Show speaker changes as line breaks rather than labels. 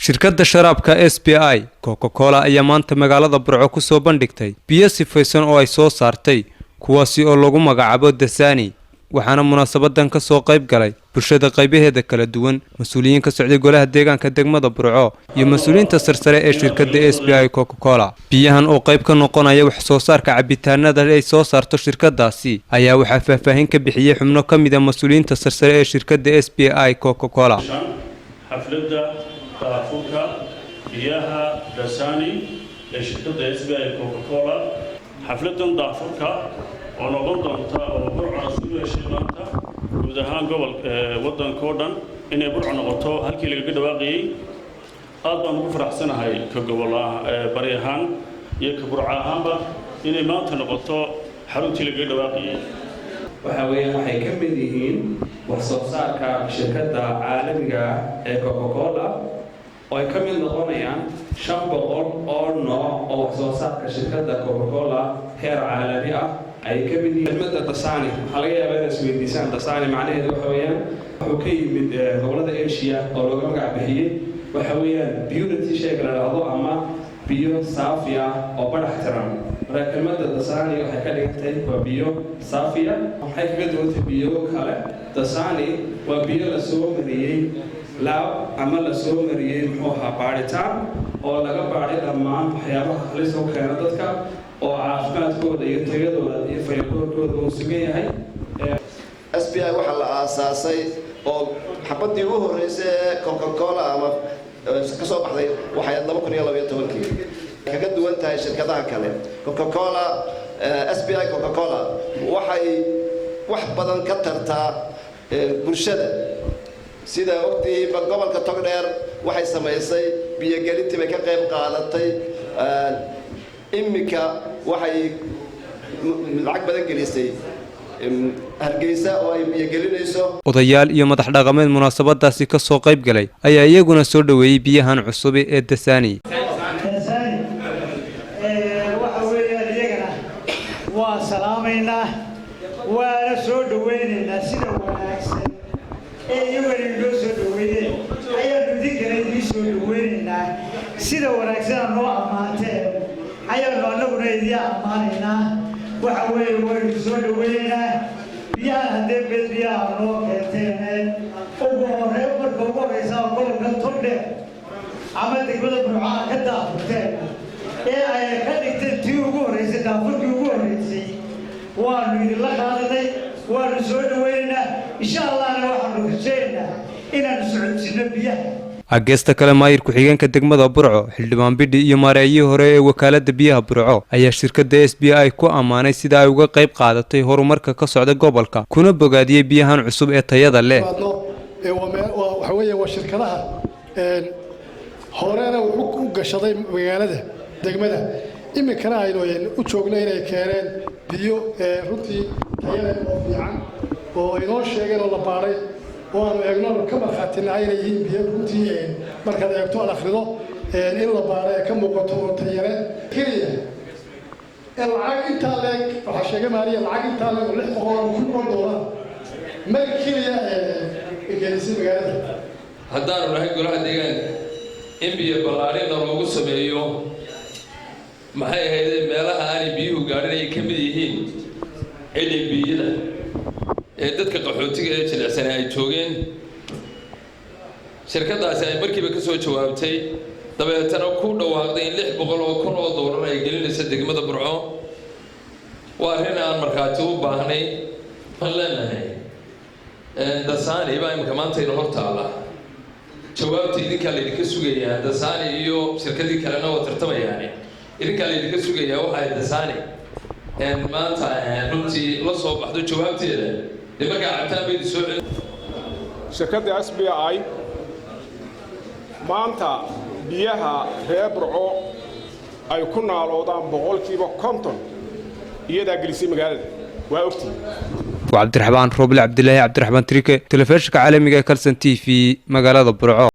Shirkadda sharaabka SBI Coca Cola ayaa maanta magaalada Burco ku soo bandhigtay biyo sifaysan oo ay soo saartay, kuwaasi oo lagu magacaabo Dasani. Waxaana munaasabadan ka soo qayb galay bulshada qaybaheeda kala duwan, mas-uuliyiin ka socday golaha deegaanka degmada Burco iyo mas-uuliyiinta sarsare ee shirkadda SBI Coca Cola. Biyahan oo qayb ka noqonaya wax soo saarka cabitaanada ay soo saarto shirkadaasi ayaa waxaa faahfaahin ka bixiyey xubno ka mid a mas-uuliyiinta sarsare ee shirkadda SBI Coca Cola.
Xafladda daafurka biyaha Dasani ee shirkadda SBI Coca Cola. Xafladdan daafurka oo noqon doonta oo Burco nasiib u heshay maanta guud ahaan gobol waddanka oo dhan inay Burco noqoto halkii lagaga dhawaaqayey, aad baan ugu faraxsanahay ka gobol bari ahaan iyo ka Burco ahaanba inay maanta noqoto xaruntii lagaga dhawaaqayey.
Waxa weeyaan, waxay ka mid yihiin wax soo saarka shirkadda caalamiga ah ee Coca Cola, oo ay ka mid noqonayaan 500 oo nooc oo wax soo saarka shirkadda Coca Cola heer caalami ah ay ka mid yihiin. Kelmadda Dasani waxaa laga yaabaa inaad isweydiisaan. Dasani macnaheedu waxa weeyaan, wuxuu ka yimid gobollada Asia oo looga magac bixiyey, waxa weeyaan purity shayga la dhahdo ama biyo saafi ah oo badhax tiran. Marka kelmadda Dasani waxay ka dhigantay waa biyo saafiya. Waxay kaga duwantay biyo kale, Dasani waa biyo la soo mariyey lab ama la soo mariyey, muxuu ahaa, baadhitaan oo laga baadhay dhammaan waxyaabaha halis u keena dadka, oo caafimaadkooda iyo tayadooda iyo fayaqoorkooda uu sugan yahay.
SBI waxaa la aasaasay oo xabaddii ugu horreysay ee Coca Cola ama ka soo baxday waxay 2012-kii. Kaga duwan tahay shirkadaha kale Coca Cola, SBI Coca Cola waxay wax badan ka tartaa bulshada. Sida ogtihiinba, gobolka Togdheer waxay samaysay biyogelintii bay ka qayb qaadatay. Iminka waxay lacag badan gelisay Hargeysa oo ay biyogelinayso.
Odayaal iyo madax dhaqameed munaasabadaasi ka soo qayb galay ayaa iyaguna soo dhoweeyey biyahan cusub ee Dasani.
Dasani waxa weeyaan, iyagana waa salaamaynaa, waana soo dhawaynaynaa. Sida wanaagsan ee iyagana inoo soo dhaweeyeen ayaanu idinkana idiin soo dhawaynaynaa. Sida wanaagsana noo ammaanteen ayaanu annaguna idiin ammaanaynaa. Waxa weeye, waynu soo dhawaynaynaa biyahan. Haddee beed biyaha noo keenteen, ugu horey, marka ugu horeysa gobolka Togdheer ama degmada Burcaa ka daafurteen ee ay ka dhigteen tii ugu horreysay, daafurkii ugu horreysay, waanu idinla qaadanay, waanu soo dhawaynaynaa. Insha Allahna waxaanu rajaynaynaa inaanu socodsiino biyaha.
Geesta kale, maayir ku-xigeenka degmada Burco, xildhibaan Bidhi iyo maareeyihii hore ee wakaaladda biyaha Burco ayaa shirkadda SBI ku ammaanay sida ay uga qayb qaadatay horumarka ka socda gobolka, kuna bogaadiyey biyahan cusub ee tayada leh.
Waxa weeye, waa shirkadaha horena wuxuu u gashaday magaalada, degmada, iminkana aynu u joogno inay keeneen biyo runtii tayale oo fiican oo inoo sheegeen oo la baadhay oo aanu eegno, aanu ka markhaatinahay inay yihiin biyo runtii markaad eegto, aad akhrido in la baadhay ee ka muuqato oo tayale keliya. Lacag intaa leeg waxaa sheegay Maariya, lacag intaa leeg oo $600,000 mar keliya gelisay magaalada.
Haddaanu nahay golaha deegaanka, in biyo ballaadhinna loogu sameeyo, maxay ahaydee, meelaha aanay biyuhu gaadhin ay ka mid yihiin cilibiyada ee dadka qaxootiga ee jilicsanay ay joogeen, shirkaddaasi ay markiiba ka soo jawaabtay, dabeetana ku dhawaaqday in $600,000 ay gelinayso degmada Burco, waa arrin aan markhaati u baahnay. Waxaan leenahay, Dasani baa imika maantayna hor taalla. Jawaabta idinkaa laydinka sugayaa. Dasani iyo shirkadii kalena waa tartamayaani, idinkaa laydinka sugayaa. Waxa ay Dasani maanta runtii la soo baxdo jawaabteeda, dee markaa cabtaan baydi soo celin.
Shirkadda SBI maanta biyaha reer Burco ay ku naaloodaan 50% iyadaa gelisay magaalada, waa ogtii.
Waa Cabdiraxmaan Rooble Cabdilaahi, Cabdiraxmaan Trike, telefishinka caalamiga ee Kalson TV, magaalada Burco.